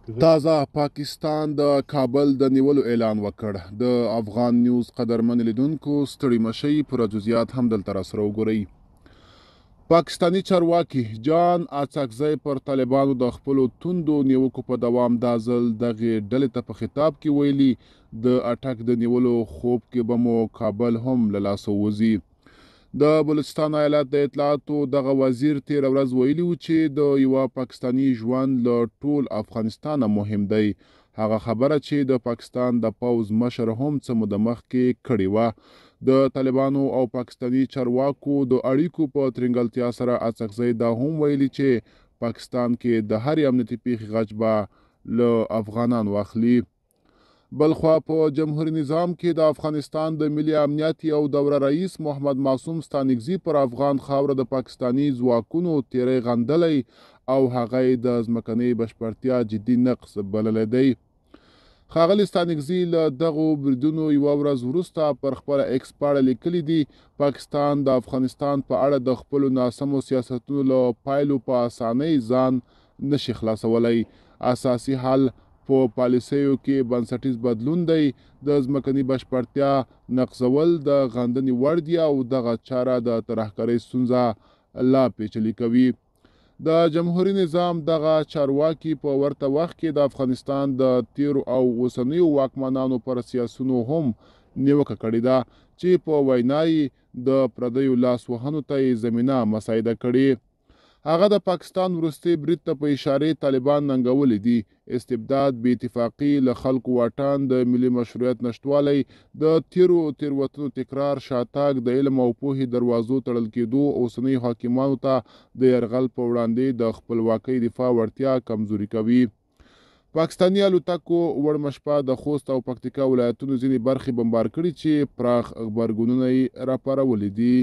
تازه پاکستان د کابل د نیولو اعلان وکړ. د افغان نیوز قدرمن لیدونکو ستړي مشئ، پوره جزئیات هم دلته راسره وګورئ. پاکستاني چارواکي جان اڅکزی پر طالبانو د خپلو توندو نیوکو په دوام دا ځل دغې ډلې ته په خطاب کې ویلي، د اټک د نیولو خوب کې به مو کابل هم له لاسه ووځي. د بلوچستان ایالت د اطلاعاتو دغه وزیر تېره ورځ ویلي وو چې د یوه پاکستاني ژوند له ټول افغانستانه مهم دی، هغه خبره چې د پاکستان د پوځ مشر هم څه موده مخکې کړې وه. د طالبانو او پاکستاني چارواکو د اړیکو په ترینګلتیا سره اڅکزی دا هم ویلي چې پاکستان کې د هرې امنیتي پېښې غچ به له افغانانو اخلي. بلخوا په جمهوري نظام کې د افغانستان د ملي امنیت یو دوره رئیس محمد معصوم ستانکزي پر افغان خاوره د پاکستاني ځواکونو تیری غندلی او هغه یې د ځمکنۍ بشپړتیا جدي نقض بللی دی. ښاغلي ستانکزي له دغو بریدونو یوه ورځ وروسته پر خپله ایکس پاڼه لیکلي دي، پاکستان د افغانستان په اړه د خپلو ناسمو سیاستونو له پایلو په اسانۍ ځان نه شي خلاصولی. اساسي حل په پالیسیو کې بنسټیز بدلون دی، د ځمکني بشپړتیا نقضول د غندنې وړ دي او دغه چاره د ترهګرۍ ستونزه لا پیچلې کوي. د جمهوري نظام دغه چارواکي په ورته وخت کې د افغانستان د تیرو او اوسنیو واکمنانو پر سیاسونو هم نیوکه کړې ده چې په وینا یې د پردیو لاس وهنو ته یې زمینه مساعده کړې. هغه د پاکستان وروستي برید ته په اشارې طالبان ننګولي دي. استبداد، بې اتفاقي، له خلکو واټن، د ملي مشروعیت نشتوالی، د تېرو تېروتنو تکرار، شاتګ، د علم او پوهې دروازو تړل کېدو اوسنیو حاکمانو ته د یرغل په وړاندې د خپلواکۍ دفاع وړتیا کمزوري کوي. پاکستاني الوتکو وړمه شپه د خوست او پکتیکا ولایتونو ځینې برخې بمبار کړي چې پراخ غبرګونونه یې راپارولي دي.